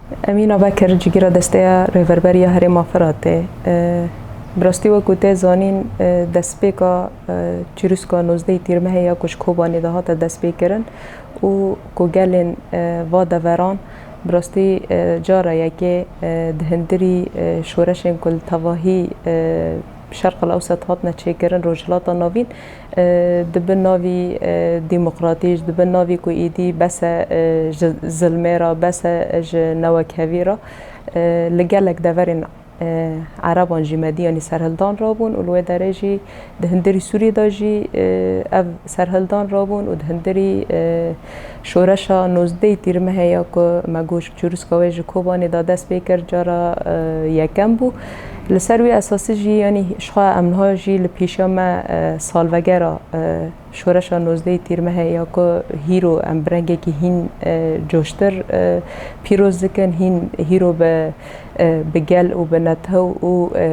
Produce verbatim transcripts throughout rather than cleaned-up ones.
Emîna Bekir, cîgira desteya Rêverberiya Herêma Firatê. E, bi rastî wekû tê zanîn, e, destpêka, e, çîrûska nozdehê Tîrmehê ya ku ji Kobanê de hate destpêkirin û ku gelên, e, va deveran bi rastî, e, cara yekê, e, di hundirî, e, şoreşên ku li tevahî, e, Şerq el Ewset hatine çêkirin, Rojhilata Navîn, e, di bin navî, e, demokratî, di bin navî ku êdî bes e, e, ji zilmê re, bes e, e, ji newekhevî re, e, li gelek deverên, e, Ereban jî mediyanî serhildan rabûn û li wê derê jî di hundirî Sûrî de jî, e, ev serhildan rabûn û di hundirî, e, şoreşa nozdehê Tîrmehê ya ku me got çîrûska wê ji Kobanê de dest pê kir, cara, e, yekem bû. Li ser wî esasî jî, yanî, ji xwe em niha jî li pêşiya me, e, salvegera, e, şoreşa nozdehê Tîrmehê ya ku hîro em bi rengekî hîn, e, coştir, e, pîroz dikin, hîn hîro bi, e, bi gel û bi netew û, e,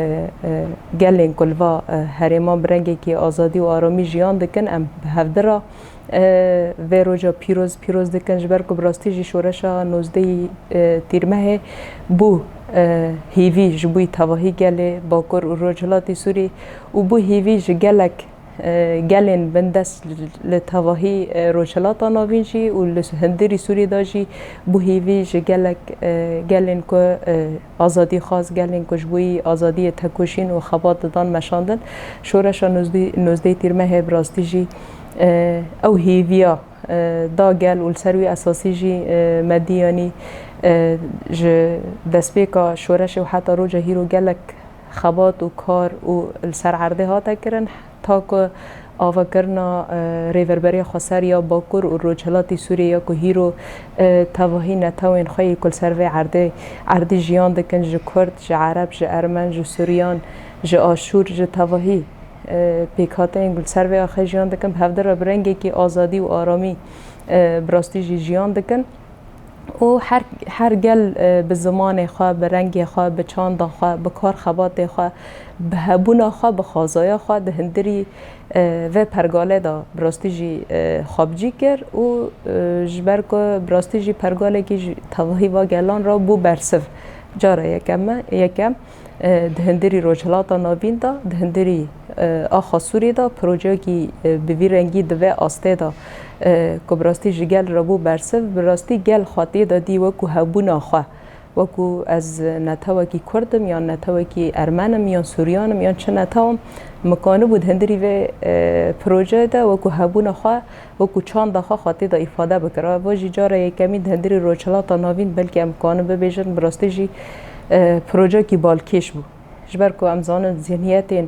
e, gelên ku li va, e, herêman bi rengekî azadî û aramî jiyan dikin, em bi hevdi re, e, vê roja pîroz, pîroz dikin, ji ber ku bi rastî jî şoreşa nozdehê, e, Tîrmehê bû, e, hêvî ji bo tevahî gelê Bakur û Rojhilatê Sûrî û bû hêvî ji gelek, e, gelên bindest li, li tevahî, e, Rojhilata Navîn jî û li hundirî Sûrî de jî bû hêvî ji gelek, e, gelên ku, e, azadî xwaz, gelên ku ji bo azadiyê tekoşîn û xebat didan meşandin. Şoreşa nozdî-, nozdehê Tîrmehê bi rastî jî, e, ew hêviya, e, da gel û li ser wî esasî jî, e, me dî, yanî, e, ji destpêka şoreşê û heta roja hîro gelek xebat û kar û li ser erdê hate kirin, ta ku avakirina, e, Rêverberiya Xweser ya Bakur û Rojhilatê Sûriyê ya ku hîro, e, tevahî netewên xwe yê ku li ser vê erdê, erdî jiyan dikin, ji Kurd, ji Ereb, ji Ermen, ji Suryan, ji Aşûr, ji tevahî, e, pêkhateyên ku li ser vê axê jiyan dikin, bi hevdi re bi rengekî azadî û aramî, e, bi rastî jî jiyan dikin. Û her, her gel, e, bi zimanê xwe, bi rengê xwe, bi çanda xwe, bi kar xebatê xwe, bi hebûna xwe, bi xwezaya xwe di hundirî, e, vê pergalê de bi rastî jî, e, xwe bi cî kir û, e, ji ber ku bi rastî jî pergalekî ji tevahî va gelan re bû bersiv. Cara yekem e, yekem. E, di hundirî Rojhilata Navîn de, di hundirî, e, axa Sûrî de projeyekî, e, bi vî rengî di vê astê de, e, ku bi rastî ji gel re bû bersiv, bi rastî gel xwe tê de dî wekû hebûna xwe, wekû ez netewekî Kurd im, yan netewekî Ermen im, yan Suryan im, yan çi netew im, min kanibû di hundirî vê, e, projeyê de wekû hebûna xwe, wekû çanda xwe xwe tê de îfade bikira. Ev jî cara yekemîn di hundirî Rojhilata Navîn, belkî em kanin bibêjin, bi rastî jî, e, projeyekî balkêş bû. Ji ber ku em zanin zihniyetên,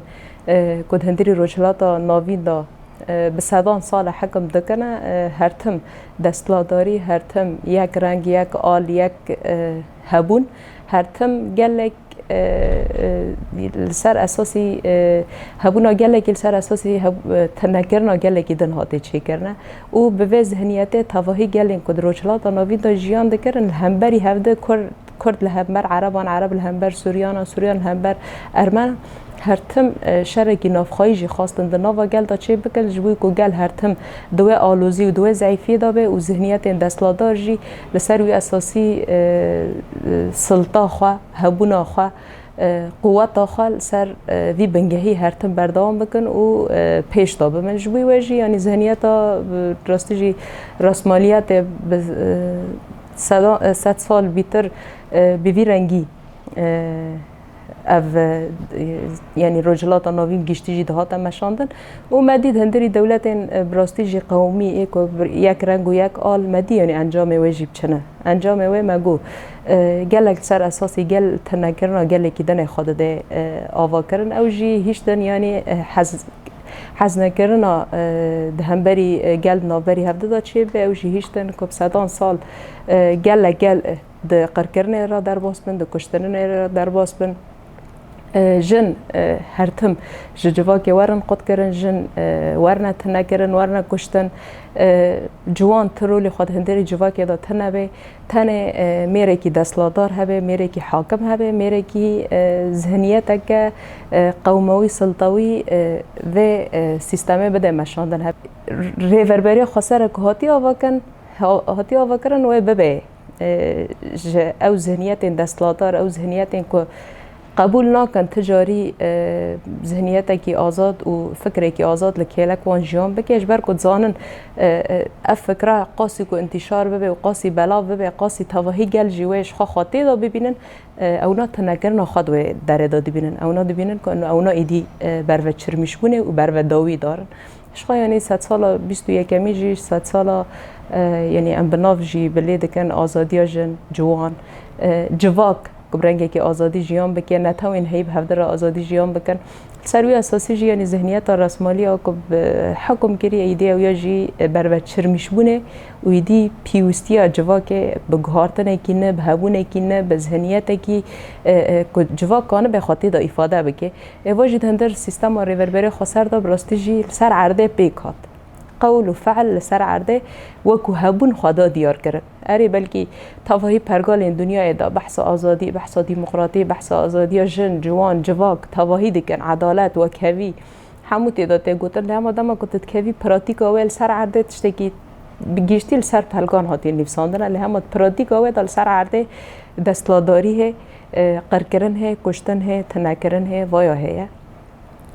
e, ku di hundirî Rojhilata Navîn de, e, bi sedan sal e hekim dikine, e, her tim desthilatdarî, her tim yek reng, yek al, yek, e, hebûn, her tim gelek, e, e, li ser esasî, e, hebûna gelekî, li ser esasî heb-, e, tinekirina gelekî din hate çêkirine û bi vê zihniyetê tevahî gelên ku di Rojhilata Navîn de jiyan dikirin, li hemberî hevdi Kurd, Kurd li hember Ereban, Ereb li hember Suryanan, Suryan li hember Ermen, her tim, e, şerekî navxweyî jî xwestin di nava gel de çê bikin, ji bo ku gel her tim di wê alozî û di wê zeîfiyê de be û zihniyetên desthilatdar jî li ser wî esasî, e, e, silta xwe, hebûna xwe, e, quweta xwe li ser, e, vî bingehî her tim berdewam bikin û, e, pêş de bibin. Ji bo wê jî, yanî zihniyeta, e, rastî jî rasmaliyetê bi, e, seda-, e, sed sal bîtir, e, bi vî rengî, e, ev, e, yanî Rojhilata Navîn giştî jî dihate meşandin û me dît hundirî dewletên, e, bi rastî jî qewmî ê ku bir, yek reng û yek al me dî, yanî encamê wê jî biçine. Encamê wê me got, e, gelek li ser esasî gel tinekirina gelekî dinê xwe dide, e, ava kirin. Ew jî hiştin, yanî, e, hez, heznekirina, e, di hemberî, e, gel di navberî hevdi de çêbe. Ew jî hiştin ku bi sedan sal, e, gelek gel, e, di qirkirinê re derbas bin, di kuştininê re derbas bin. E, jin, e, her tim ji civakê werin qutkirin, jin, e, werine tinekirin, werine kuştin. E, ciwan ti rolê xwe di hundirê civakê de tune be. Tenê, e, mêrekî desthilatdar hebe, mêrekî hakim hebe, mêrekî, e, zihniyeteke, e, qewmewî, siltewî, e, vê, e, sîstemê bide meşandin hebe. Rêverberiya Xweser e ku hatiye avakirin, ha-, hatiye avakirin wê bibe. E, ji ew zihniyetên desthilatdar, ew zihniyetên ku qebûl nakin ti carî, e, zihniyetekî azad û fikrekî azad li kêlek wan jiyan bike, ji ber ku dizanin, e, e, ev fikra qasî ku intîşar bibe û qasî belav bibe, qasî tevahî gel jî wê ji xwe xwe tê de bibînin, e, ewna tinekirina xwe di wê derê de dibînin. Ewna dibînin ku ewna êdî, e, berve çirmîşbûnê û berve dawî darin. Ji xwe, yanî sedsala bîst û yekemî jî sedsala, e, yanî em bi nav jî bi lê dikin azadiya jin, ciwan, e, civak ku bi rengekî azadî jiyan bike, netewên heyî bi hevdi re azadî jiyan bikin. Li ser wî esasî jî, yanî zihniyeta resmaliya ku bi hekum kiriye, îdî ew ya jî, e, berve çirmîşbûnê û îdî pîwistiya civakê bi guhartinekî ne, bi hebûnekî ne, bi zihniyetekî, e, e, ku civak kanibe xwe tê de îfade bike. Êva jî di hundir sîstema rêverberiya xweser de bi rastî jî li ser erdê pêk hat. Qewl û fe'l li ser erdê wekû hebûn xwe da diyar kirin. Erê, belkî tevahî pergalên dinyayê de behsa azadî, behsa demokratî, behsa azadiya jin, ciwan, civak tevahî dikin, edalet, wekhevî, hemû tê de tê gotin. Lê hema dema ku tu dikevî pratîka wê li ser erdê tiştekî bi giştî li ser pelgan hatiye nivîsandin e. Lê hema pratîka wê de li ser erdê desthilatdarî hê, e, qirkirin hê, kuştin hê, tinekirin hê, vaya heye.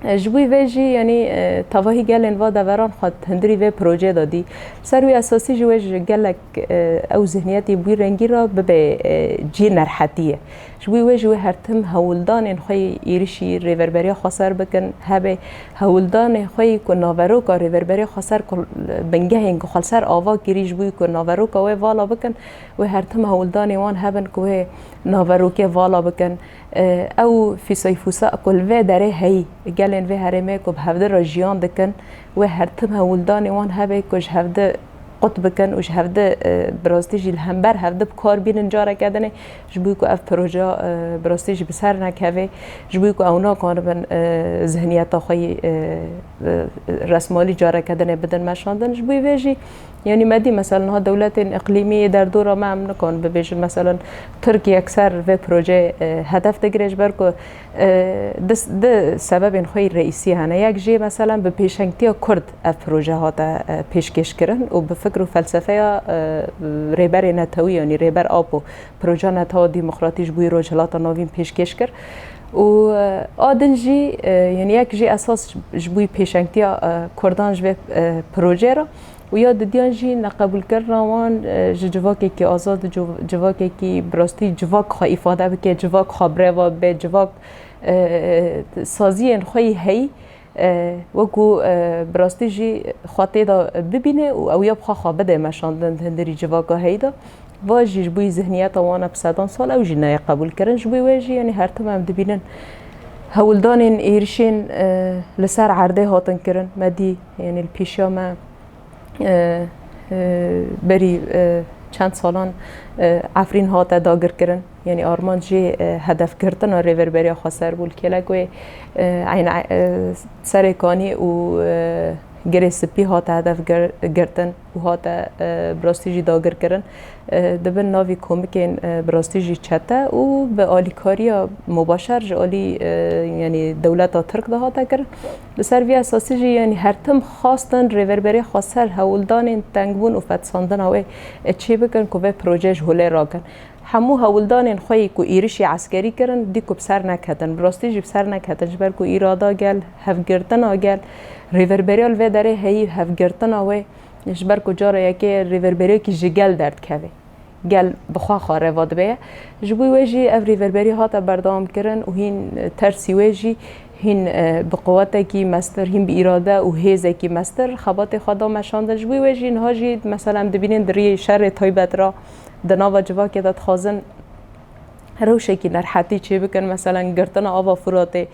E, ji bo vê jî, yanî, e, tevahî gelên va deveran xwe di hundirî vê projeyê de dî. Ser wî esasî jî wê ji gelek, e, ew zihniyetî bi wî rengî re bibe, e, cihê nerhetiyê. Ji bo wê jî wê her tim hewldanên xwe yê êrişî rêverberiya xweser bikin, hebe hewldanên xwe yê ku naveroka rêverberiya xweser ku bingehên ku xwe li ser ava kirî ji bo ku naveroka wê vala bikin, wê her tim hewldanên wan hebin ku wê naverokê vala bikin. E, ew fîsayfûsa ku li vê derê heyî, gelên vê herêmê ku bi hevdi re jiyan dikin, wê her tim hewldanê wan hebe ku ji hevdi qut bikin û ji hevdi, e, bi rastî jî li hember hevdi bi kar bînin careke dinê, ji bo ku ev proje, e, bi rastî jî bi ser nekeve, ji bo ku ew nakanibin, e, zihniyeta xwe yî, e, e, resmalî careke dinê bidin meşandin. Ji bo vê jî, yanî me dî, mesela, niha dewletên iqlîmî yê derdora me, em nikarin bibêjin, mesela, Tirkiye yekser vê projeyê, e, hedef digire, ji ber ku, e, di, di sebebên xwe yî reîsî hene. Yek jê, mesela, bi pêşengtiya Kurd ev proje hate, e, pêşkêş kirin û bi fikr û felsefeya, e, rêberê netewî, yanî Rêber Apo, projeya netewa demokratî ji bo yî Rojhilata Navîn pêşkêş kir. Û, e, a din jî, e, yanî yek jî esas ji bo yî pêşengtiya, e, Kurdan ji vê, e, projeyê re û ya didiyan jî neqebûlkirina wan, e, ji civakekî azad û civ-, civakekî bi rastî civak xwe îfade bike, civak xwe birêve bibe, civak, e, saziyên xwe yî heyî, e, wekû, e, bi rastî jî xwe tê de bibîne û ew ya bi xwe xwe bide meşandin di hundirî civaka heyî de. Va jî ji bo yî zihniyeta wan e bi sedan sal, ew jî nayê qebûlkirin. Ji bo wê jî, yanî her tim em dibînin hewldanên êrişên, e, li ser erdê hatin kirin. Me dî, yanî li pêşiya me, e, e, berî, e, çend salan, e, Efrîn hate dagirkirin. Yanî armanc jê, e, hedefgirtina Rêverberiya Xweser bû. Li kêlek wê, e, Eyn, e, Serê Kanî û, e, Girê Spî hate hedef gir-, girtin û hate, e, bi rastî jî dagirkirin. E, di bin navî komikên, e, bi rastî jî çete û bi alîkariya mubaşer ji alî, e, yanî dewleta Tirk de hate kirin. Li ser vî esasî jî, yanî her tim xwestin Rêverberiya Xweser hewldanên tengbûn û fetisandina wê, e, çê bikin ku vê proje ji holê rakin. Hemû hewldanên xwe yî ku êrişî eskerî kirin, dî ku bi ser neketin. Bi rastî jî bi ser neketin, ji ber ku îrada gel, hevgirtina gel, rêverberiya li vê derê heyî hevgirtina wê, ji ber ku cara yekê rêverberiyekî ji gel derdikeve. Gel bi xwe xwe reva dibe ye. Ji bo wê jî ev rêverberî hate berdewam kirin û hîn tersî wê jî hîn, e, bi quwetekî mestir, hîn bi îrade û hêzekî mestir xebatê xwe da meşandin. Ji bo wê jî niha jî, mesela, em dibînin di riyê şerê taybet re di nava civakê de dixwazin rewşekî nerhetî çêbikin, mesela, girtina ava Furatê,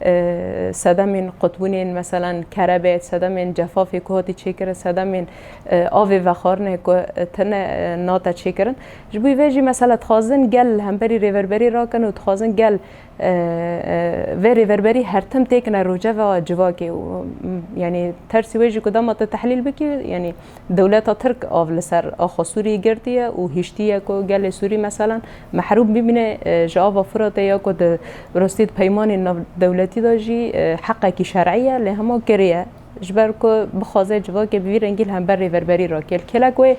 e, sedemên qutbûnên, mesela, Kerebê, sedemên cefafê ku hatî çêkirin, sedemên, e, avê vexwarinê ku, e, tine, e, nate çêkirin. Ji bo vê jî, mesela, dixwazin gel li hemberî rêverberî rakin û dixwazin gel, e, e, vê rêverberî her tim têkine rojeva civakê û, m, yanî tersî wê jî ku dema tu tehlîl bikî, yanî dewleta Tirk av li ser axa Sûriyê girtiye û hiştiye ku gelê Sûrî, meselan, mehrûm bibîne, e, ji ava Firatê ya ku di rastî di peymanên navdewletî de jî, e, heqekî şer'î ye, lê hema kiriye. Ji ber ku bixwaze civakê bi vî rengî li hember rêverberî rake. Li kêlek wê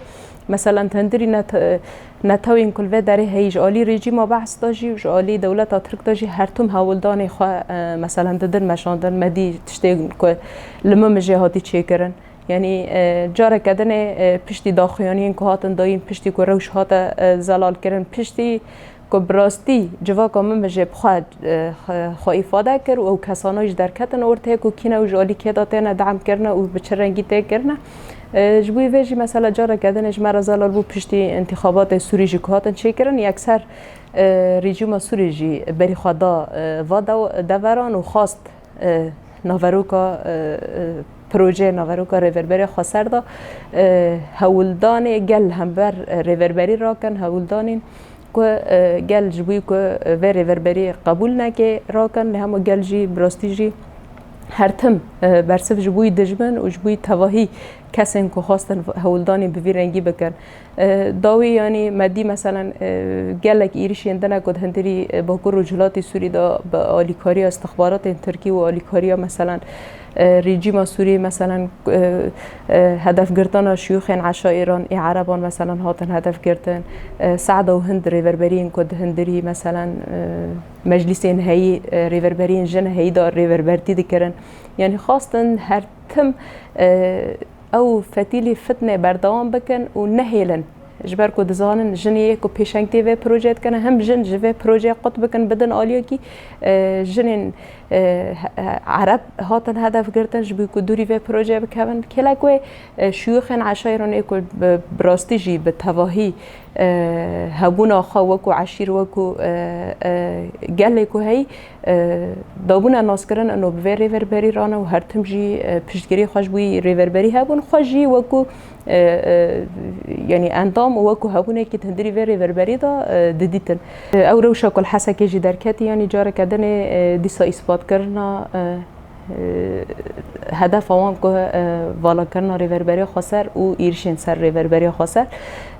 Meselen tendirî net, netewên ku li vê derê heyî ji alî rejîma Behs de jî û ji alî dewleta Tirk de jî her tim hewldanê xwe, e, meselen didin meşandin, me dî tiştên ku li min mijê hatî çêkirin. Yanî, e, careke dinê, e, piştî daxuyaniyên ku hatin dayîn, piştî ku rewş hate, e, zelalkirin, piştî ku bi rastî civaka min mijê bi xwe, e, xwe, xwe îfade kir û ew kesana jî derketin ortê ku kî ne û ji alî kê de têne de'm kirine û bi çi rengî tê kirine. E, ji bo vê jî mesela careke dinê ji me re zelal bû piştî întîxabatê Sûrî jî ku hatin çêkirin, yekser, e, rejîma Sûrî jî berî xwe da, e, va dew-, deveran û xwest, e, naveroka, e, e, proje, naveroka Rêverberiya Xweser de, e, hewldanê gel li hember, e, Rêverberî rakin, hewldanên ku, e, gel ji bo ku, e, vê rêverberiyê qebûl neke rakin, lê hema gel jî bi rastî jî her tim, e, bersiv ji bo dijmin û ji bo tevahî kesên ku xwestin hewldanê bi vî rengî bikin. E, dawî, yanî me dî, meselen, e, gelek êrişên din e ku di hundirî, e, Bakur Rojhilatê Sûrî de bi alîkariya istixbaratên Tirkî û alîkariya, meselen, e, rejîma Sûrî, meselen, e, e, hedefgirtina şiyûxên eşaîran ê ereban, meselen, hatin hedefgirtin. E, Se'da û Hind rêverberiyên ku di hundirî, meselen, e, meclîsên heyî, e, rêverberiyên jin heyî de rêverbertî dikirin. Yanî xwestin her tim, e, ew fetîlî fitnê berdewam bikin û nehêlin. Ji ber ku dizanin jinê yê ku pêşengtiyê vê projeyê dikene, him jin ji vê projeyê qut bikin, bidin aliyekî, e, jinên, e, he-, he-, ereb hatin hedef girtin ji bo ku dûrî vê projeyê bikevin. Kêlek wê, e, şiyûxên eşaîran ê ku bi, bi rastî jî bi tevahî, e, hebûna xwe wekû eşîr, wekû, e, e, gelê ku heyî, e, dabûne naskirin, ino bi vê rêverberî rane û her tim jî, e, piştgirî xwe ji bo rêverberî hebûn, xwe jî wekû, e, e, yanî endam û wekû hebûnekî di hundirî vê rêverberî de, e, didîtin. E, ew rewşa ku li Hesekê jî derketî, yanî careke dinê, e, dîsa îspatkirina, e, e, hedefa wan ku, e, valakirina Rêverberiya Xweser û êrişên ser Rêverberiya Xweser.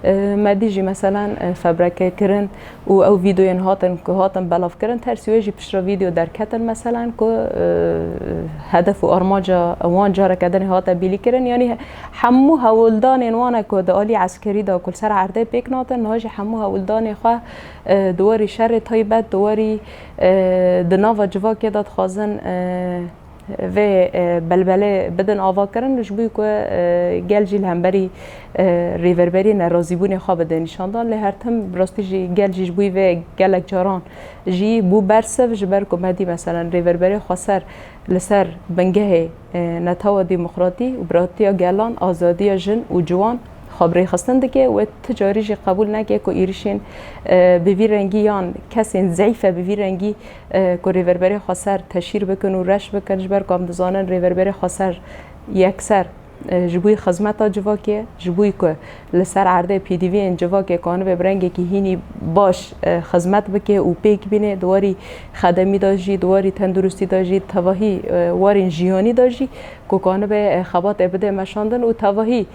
E, me dî jî, meselen, e, febrekekirin û ew vîdeoyên hatin ku hatin belavkirin, tersî wê jî piştre vîdeo derketin, meselen, ku, e, hedef û armanca wan careke dinê hate bîlîkirin. Yanî he-, hemû hewldanên wan e ku di alî eskerî de ku li ser erdê pêk natin, niha jî hemû hewldanê xwe, e, di warî şerê taybet, di warî, e, di nava civakê de dixwazin, e, vê, e, belbelê bidin avakirin, ji bo ku, e, gel jî li hemberî, e, rêverberiyê nerazîbûnê xwe bide nîşandan. Lê her tim bi rastî jî gel jî ji bo vê gelek caran jî bû bersiv, ji ber ku me dî, meselen, Rêverberiya Xweser li ser bingehê, e, netewa demokratî û biratiya gelan, azadiya jin û ciwan xwe bi rêxistin dike, wê ti carî jî qebûl neke ku êrişên, e, bi vî rengî yan kesên zeîfe bi vî rengî, e, ku Rêverberiya Xweser teşhîr bikin û reş bikin, ji ber ku em dizanin Rêverberiya Xweser yekser, e, ji bo xizmeta civakê, ji bo ku li ser erdê pêdiviyên civakê kanibe bi rengekî hînî baş, e, xizmet bike û pêk bîne, di warî xedemî de jî, di warî tenduristî de jî, tevahî, e, warên jiyanî de jî ku kanibe, e, xebatê bide meşandin û tevahî,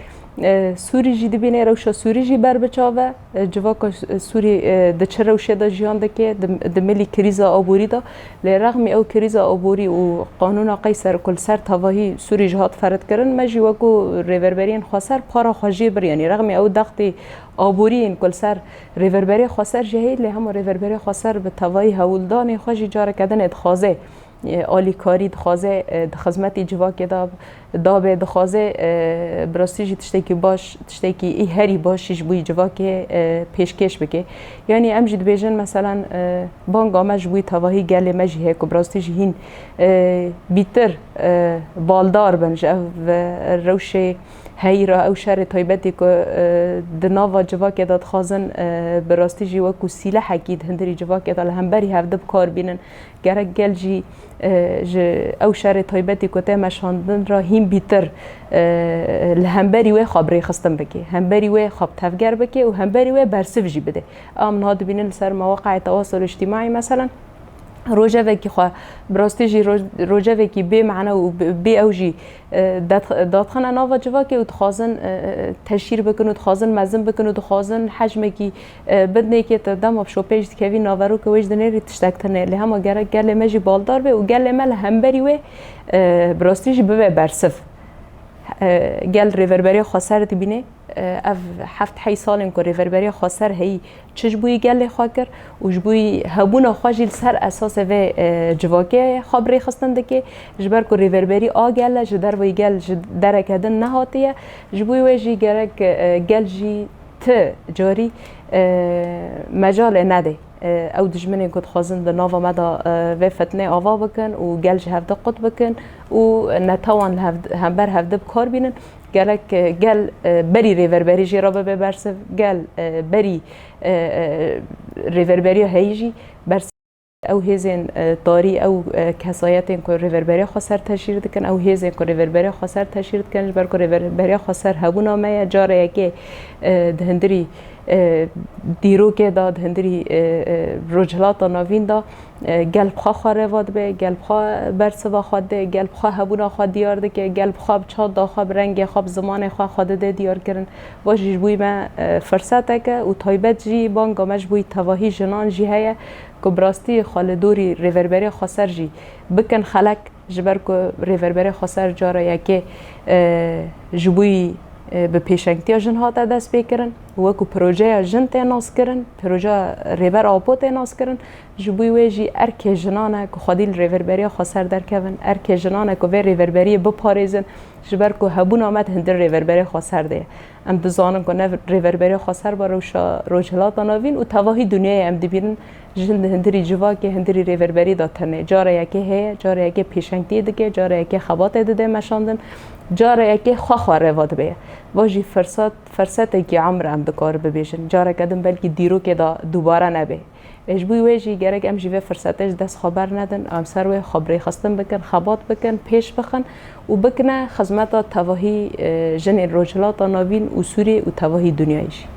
e, Sûrî jî dibîne, rewşa Sûrî jî ber bi çav e. E, civaka Sûrî, e, di çi rewşê de jiyan dike, di, di milî krîza aborî de. Lê rexmî ew krîza aborî û qanûna Qeyser ku li ser tevahî Sûrî jî hat feredkirin, me jî wekû rêverberiyên xweser para xwe jê bir. Yanî rexmî ew dextê aborî yên ku li ser rêverberiyê xweser jî heye, lê hema rêverberiyê xweser bi tevahî hewldanê xwe jî careke dinê dixwaze, e, alîkarî dixwaze, e, di xizmetî civakê de dabe, dixwaze, e, bi rastî jî tiştekî baş, tiştekî î herî baş jî ji bo civakê, e, pêşkêş bike. Yanî em jî dibêjin, meselen, e, banga me ji bo tevahî gelê me jî heye ku bi rastî jî hîn, e, bîtir, e, baldar bin ji ev, e, rewşê heyî re, ew şerê taybetî ku, e, di nava civakê de dixwazin, e, bi rastî jî wekû sîlehekî di hundirî civakê de li hemberî hevdi bi kar bînin. Gerek gel jî, e, ji ew şerê taybetî ku tê meşandin re hîn bîtir, e, li hemberî wê xwe bi rêxistin bike, hemberî wê xwe bi tevger bike û hemberî wê bersiv jî bide. Em niha dibînin li ser mewaqi'ê tewasûl îctîmaî, meselen, rojevekî xwe, bi rastî jî roj-, rojevekî bê mane û bê, bê ew jî, e, dat-, dadxine nava civakê û dixwazin, e, e, teşhîr bikin û dixwazin mezin bikin û dixwazin hecmekî, e, bidinê kê te dema bi şopê jî dikevî naverokê wê jî dinêrî tiştek tune. Lê hema gerek gelê me jî baldar be û gelê me li hemberî wê, e, bi rastî jî bibe bersiv. E, gel Rêverberiya Xweser dibîne. E, ev heft heyî salên ku Rêverberiya Xweser heyî çi ji bo yî gelê xwe kir û ji bo yî hebûna xwe jî li ser esasê vê, e, civakê xwe bi rêxistin dike. Ji ber ku rêverberî a gel e, ji derveyî gel ji dereke din nehatiye. Ji bo wê jî gerek, e, gel jî ti carî, e, mecalê nede. E, ew dijminên ku dixwazin di nava me de, e, vê fitnê ava bikin û gel ji hevdi qut bikin û netewan li hevd-, hember hevdi bi kar bînin. Gerek, e, gel, e, berî rêverberî jê re bibe bersiv, gel, e, berî, e, e, rêverberiya heyî jî bersiv. Ew hêzên, e, tarî, ew, e, kesayetên ku Rêverberiya Xweser teşhîr dikin, ew hêzên ku Rêverberiya Xweser teşhîr dikin, ji ber ku Rêverberiya Xweser hebûna me ye, cara yekê, e, di hundirî, e, dîrokê de, di hundirî, e, e, Rojhilata Navîn de, e, gel bi xwe xwe rêva dibe, gel bi xwe bersiva xwe dide, gel bi xwe hebûna xwe diyar dike, gel bi xwe bi çanda xwe, bi rengê xwe, bi zimanê xwe xwe dide diyarkirin. Va jî ji bo me, e, firsetek e û taybet jî banga me ji bo tevahî jinan jî heye. Ku bi rastî xwe li dorî Rêverberiya Xweser jî bikin xelek, ji ber ku Rêverberiya Xweser cara yekê, e, ji bo yî, e, bi pêşengtiya jin hate destpêkirin û wekû projeya jin tê naskirin, projeya Rêber Apo tê naskirin, ji bo wê jî erkê jinan e ku xwedî li Rêverberiya Xweser derkevin, erkê jinan e ku vê rêverberiyê biparêzin, ji ber ku hebûna me di hundir Rêverberiya Xweser de ye. Em dizanin ku ne Rêverberiya Xweser be, rewşa Rojhilata Navîn û tevahî dinyayê em dibînin, jin di hundirî civakê, hundirî rêverberî de tune. Cara yekê heye, cara yekê pêşengtiyê dike, cara yekê xebatê dide meşandin, cara yekê xwe xwe rêva dibe. Va jî firsat, firsetekî emr em dikarin bibêjin. Careke din belkî dîrokê de dubare nebe. Ê, ji bo wê jî gerek em jî vê firsetê ji dest xwe bernedin, em ser wê xwe bi rêxistin bikin, xebat bikin, pêş bixin û bikine xizmeta tevahî, e, jinên Rojhilata Navîn û Sûriyê û tevahî dinyayê jî.